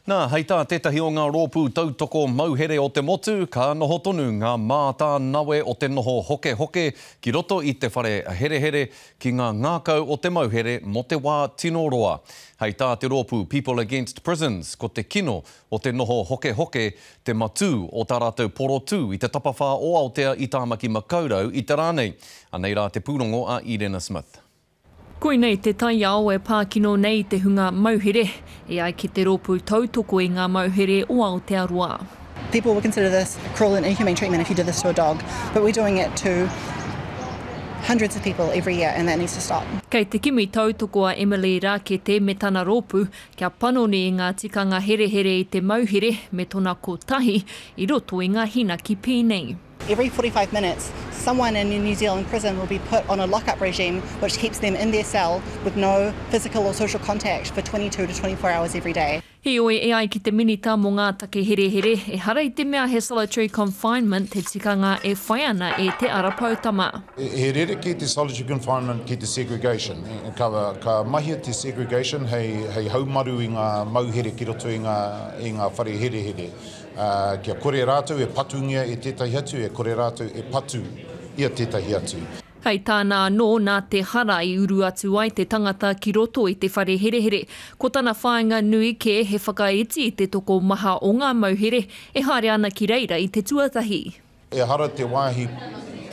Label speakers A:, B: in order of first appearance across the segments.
A: Nā, hei tā tētahi o ngā rōpū tautoko mauhere o te motu, ka noho tonu ngā mātānawe o te noho hokehoke ki roto i te whare herehere ki ngā ngākau o te mauhere mō te wā tino roa. Hei tā te rōpū People Against Prisons, ko te kino o te noho hokehoke te matū o tā rātou porotū i te tapawhā o Aotea i Tāmaki Makaurau i te rā nei. Anei rā te pūrongo a Irena Smith.
B: Koinei te taiao e pākino nei i te hunga mauhere, e ai ki te rōpū tautoko i ngā mauhere o Aotearoa.
C: People would consider this cruel and inhumane treatment if you did this to a dog, but we're doing it to hundreds of people every year and that needs to stop.
B: Kei te kimi tautoko a Emily Rakete me tana rōpū kia panoni i ngā tikanga herehere i te mauhere me tona kotahi i roto i ngā hinaki pēnei.
C: Every 45 minutes, someone in a New Zealand prison will be put on a lock-up regime which keeps them in their cell with no physical or social contact for 22 to 24 hours every day.
B: Heoi, e ai ki te Minita mō ngā Take Herehere, ehara i te mea he solitary confinement te tikanga e whai ana e Te Ara Poutama.
D: He rerekē te solitary confinement ki te segregation. Ka, ka mahia te segregation hei, hei haumaru i ngā mauhere ki roto i ngā, i ngā whare herehere. Ā, kia kore rātou e patungia e tētahi atu, e kore rātou e patu i a tētahi atu.
B: Hei tāna anō, nā te hara i uru atu ai te tangata ki roto i te whare herehere. Ko tana whāinga nui kē he whakaiti i te tokomaha o ngā mauhere e haere ana ki reira i te tuatahi.
D: Ehara te wāhi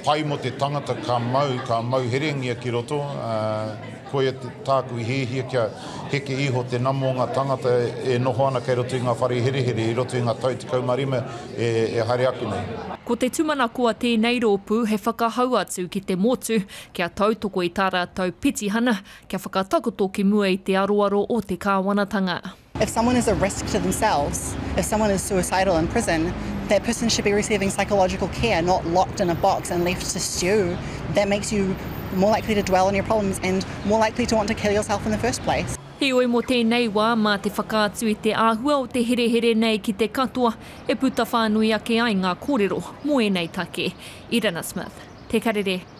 D: pai mō te tangata ka mau, ka mauherengia ki roto, ā, koia tāku i hiahia kia heke iho te nama o ngā tangata e noho ana kei roto i ngā whare herehere i roto i ngā tau 15 e, e haere ake nei.
B: Ko te tūmanako a tēnei rōpū he whakahau atu ki te motu kia tautoko i tā rātou petihana kia whakatakoto ki mua i te aroaro o te kāwanatanga.
C: If someone is a risk to themselves, if someone is suicidal in prison, that person should be receiving psychological care, not locked in a box and left to stew. That makes you more likely to dwell on your problems and more likely to want to kill yourself in the first place.
B: Heoi mō tēnei wā, mā te whakaatu i te āhua o te herehere nei ki te katoa e puta whānui ake ai ngā kōrero mō ēnei take. Irana Smith, Te Karere.